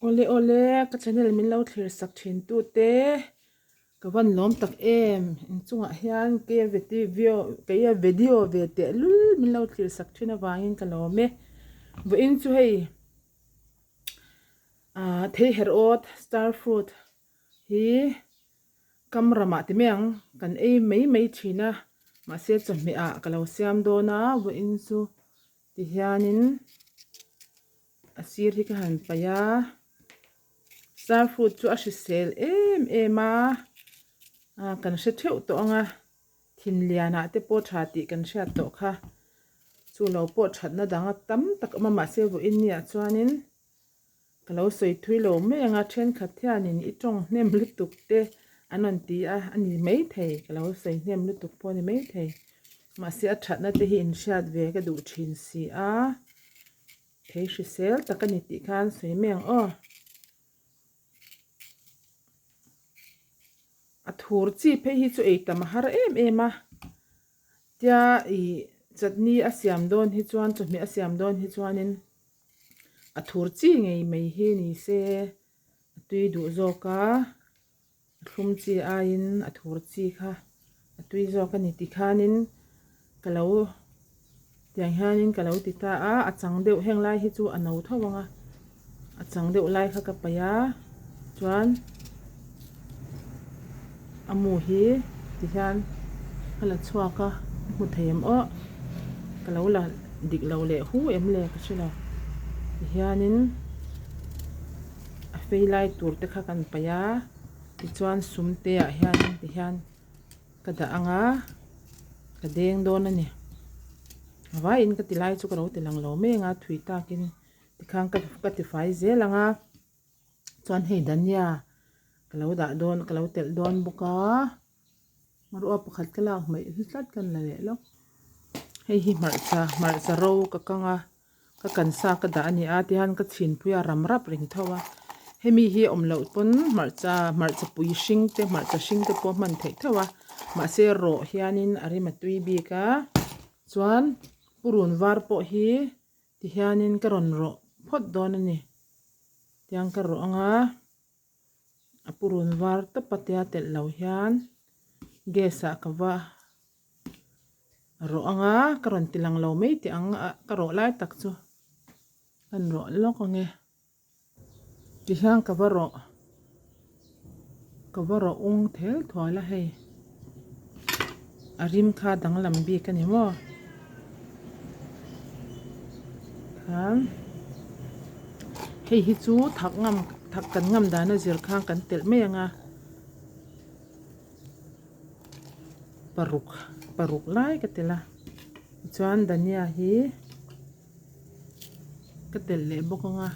Awle awle ka channel min lo thlir sak thin tu te ka van lawm tak em inchungah hian keia video ve teh lul min lo thlir sak thin avangin ka lawm e vawiin chu hei ah theiherh awt star fruit hi kam ramah ti mai ang kan ei mai mai thin a mahse chawhmeh ah ka lo siam dawn a vawiin chu. Tihianin a sir hi ka han paih a, star fruit chu a hrisel em em a, ah kan hre theuh tawh ang a, thinlianah te pawh tha tih kan hriat tawh kha, chu lo pawh thatna dang a tam tak awm a mahse vawiin ni ah chuanin Ka lo sawi thui lo mai ang a, thenkhat hianin i tawng hnem lutuk te an rawn ti a, a ni maithei, ka lo sawi hnem lutuk pawh a ni maithei. Mahse a thatna te hi inhriat ve ka duh thin si a, thei hrisel tak a ni tih khan sawi mai ang aw. A thur chi phei hi chu ei tam a har em em a, tia ih chutney a siam dawn hi chuan chawhmeh a siam dawn hi chuanin. A thur chi ngei mai hi ni se a tui duh zawk a, a thlum chi aiin a thur chi kha a tui zawk a ni tikhanin ka lo tiang hianin ka lo ti ta a, a chang deuh heng lai hi chu a no tho ang a, a chang deuh lai kha ka paih a chuan a mu hi tihian ka la chhuak a hmu thei em aw ka lo la dik lo leh hu em le ka hre lo tihianin a fei lai tur te kha kan paih a tichuan sum te ah hian tihian ka dah ang a ka deng dawn a ni a vaiin ka ti lai chu ka lo ti lang lo mai ang a thui takin tikhan ka tifai zel ang a. Chuan hei dhania ka lo dah dawn ka lo telh dawn bawk a hmanrua pakhat ka lak hmaih hi tlat ka la leh lawk hei hi hmarcha hmarcha ro ka kang a ka kan sa ka dah a ni a tihian ka chhin pui a ram rap reng tho a hemi hi awm loh pawn hmarcha hmarcha pui hring te hmarcha hring te pawh hman theih theuh a mahse rawh hianin a rim a tui bik a chuan purun var pawh hi Tihianin ka rawn rawh phawt dawn a ni. Tiang ka rawh anga a purun var tawp a tia telh lo hian gas ah ka va rawh anga ka rawn ti lang lo mai teh ang a ka rawh lai tak chu ka rawh lawk ang e. Tihian ka va rawh ka va rawh ung thel thual a hei a rim kha danglam bik a ni maw khan hei hi chu thak ngam thak kan ngam dan a zir khan kan telh mai ang a paruk paruk lai ka telh a tichuan dhania hi. Ka telh leh bawk ang a.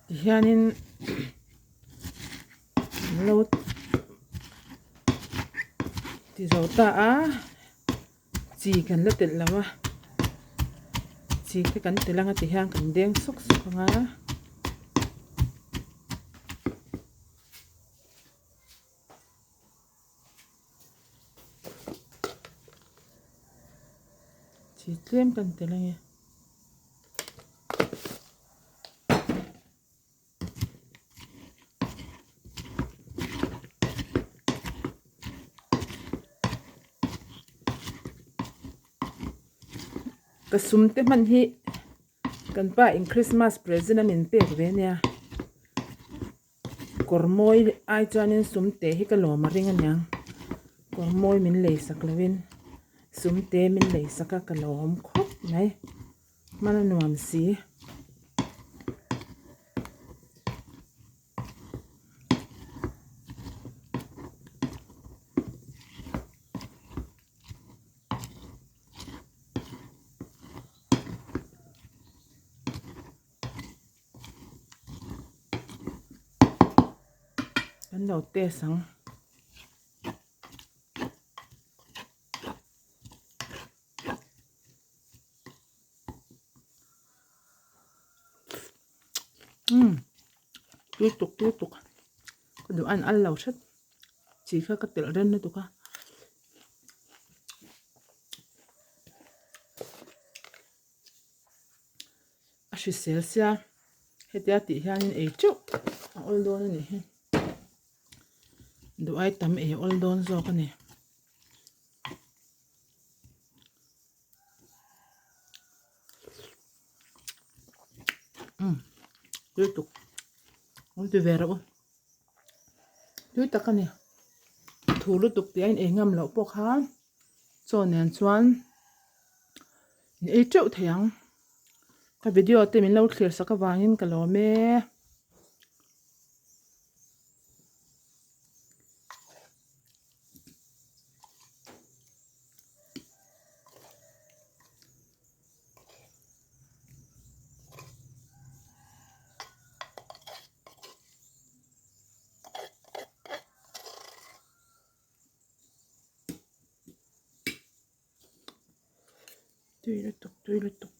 Tihianin an lo ti zo ta a chi kan la telh lo a chi te kan telh anga tihian kan deng sawk sawk ang a. Chi tlem kan telh ange. Ka sum te hman hi kan pa in Christmas present a min pek ve ania kawr mawi ai chuanin sum te hi ka lawm a ring aniang kawr mawi min lei sak lovin sum te min lei sak a ka lawm khawp mai. Hman a nuam si. Kan lo test ang. Umm tui tuk tui tuk ka duh an al lo hret. Chi kha ka telh rem lutuk a. A hrisel sia hetia tih hianin ei teuh a awl dawn a nih hi. Duh ai tam ei a awl dawn zawk a ni. Umm lutuk awm ti ve rawh u tui tak a ni thu lutuk tih a in ei ngam loh pawh kha chaw nen chuan in ei teuh thei ang ka video te min lo thlir sak avangin ka lawm e. Tui lutuk tui lutuk.